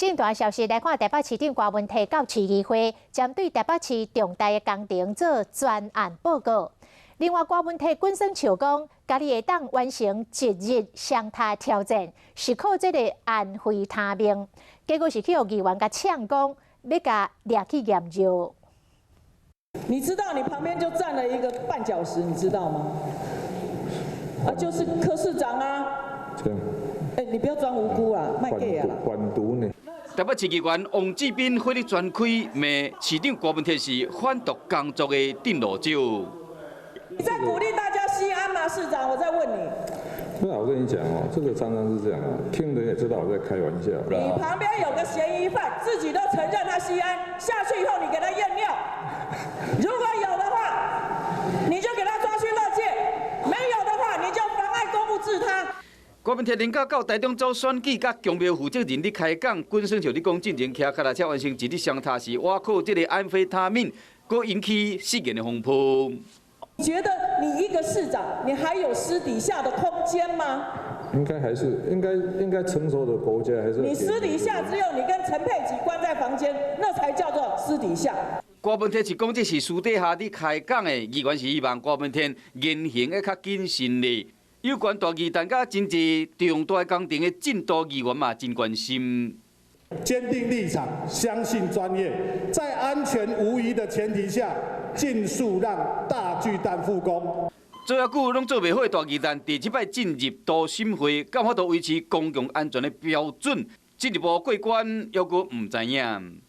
進大消息來看，台北市長郭文提到市議會，針對台北市重大的工程做專案報告。另外，郭文提滾耍笑講，家己會當完成一日雙塔挑戰，是靠這個安非他命。結果是去予議員共嗆講，欲共掠去驗尿。你知道你旁邊就站了一個絆腳石，你知道嗎？啊，就是柯市長啊。欸，你不要裝無辜啊，賣假啊。反毒呢？台北市議員王志斌火力全開，罵市長郭文鐵是反毒工作的鎮路者。你在鼓勵大家吸安嗎，市長？我在問你。不是，我跟你講哦，這個常常是這樣啊，聽的也知道我在開玩笑。你旁邊有個嫌疑犯，自己都承認他吸安，下去以後你給他驗尿，如果有的話，你就給他抓去勒戒；沒有的話，你就妨礙公務治他。郭文鐵連假到台中組選舉，佮宮廟負責人咧開講，滾耍笑咧講，進前騎腳踏車完成一日雙塔是倚靠這個安非他命，閣引起失言的風波。你覺得你一個市長，你還有私底下的空間嗎？應該還是應該成熟的國家還是。你私底下只有你跟陳佩琪關在房間，那才叫做私底下。郭文鐵是講這是私底下咧開講的，議員是希望郭文鐵言行會較謹慎咧。有關大巨蛋佮真濟重大工程的進度，議員嘛真關心。堅定立場，相信專業，在安全無虞的前提下，盡速讓大巨蛋復工。做遐久攏做袂好的大巨蛋，佇這擺進入都審會，敢有法度維持公共安全的標準？進一步過關，猶閣毋知影。